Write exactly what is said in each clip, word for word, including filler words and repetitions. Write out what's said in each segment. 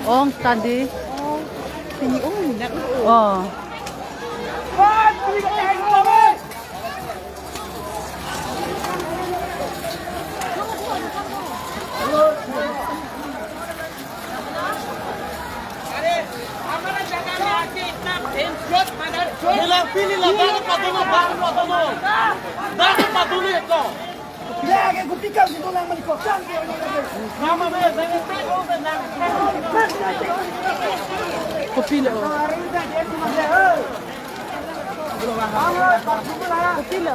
Ong tadi. Ini ong nak. Oh. अरे, हमारा जगह में आके इतना बेंचरोड mother Nila pili la dang patuno, dang patuno. Dang patuno ito. Lagi kutikal dito lang malikot. Mama be, dang ito, oh, dang. Kopi lo. Kopi lo.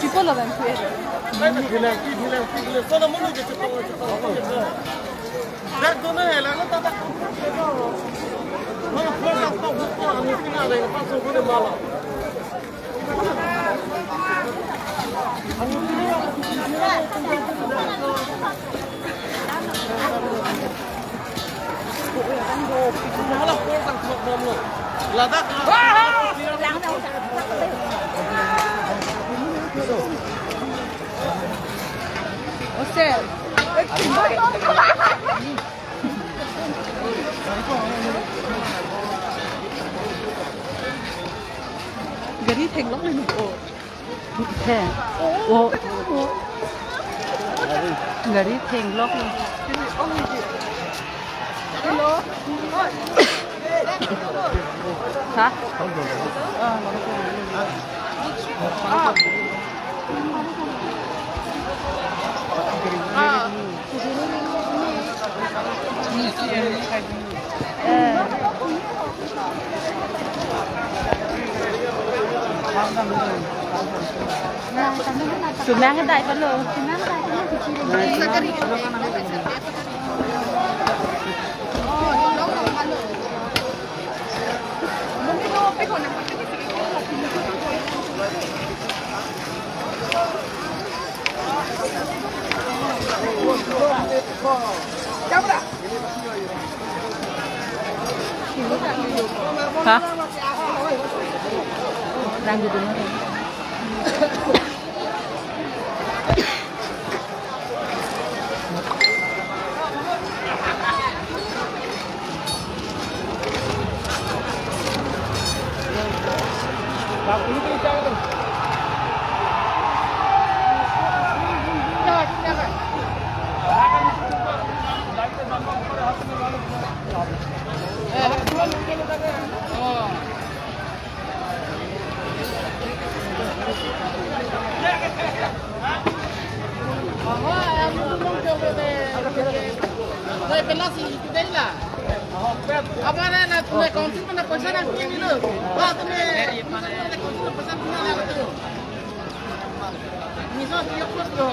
People are unfair. Gari theklok le nuko. Theng. Oh. Gari theklok le. Hello. Ha? Ah. Ah. Sumang dai palo. Ha? Đang duduk. Hamaira na, na council mana paisa na kini lo. Ba tumhe, mana council mana paisa kini lo. Misa dia plus lo.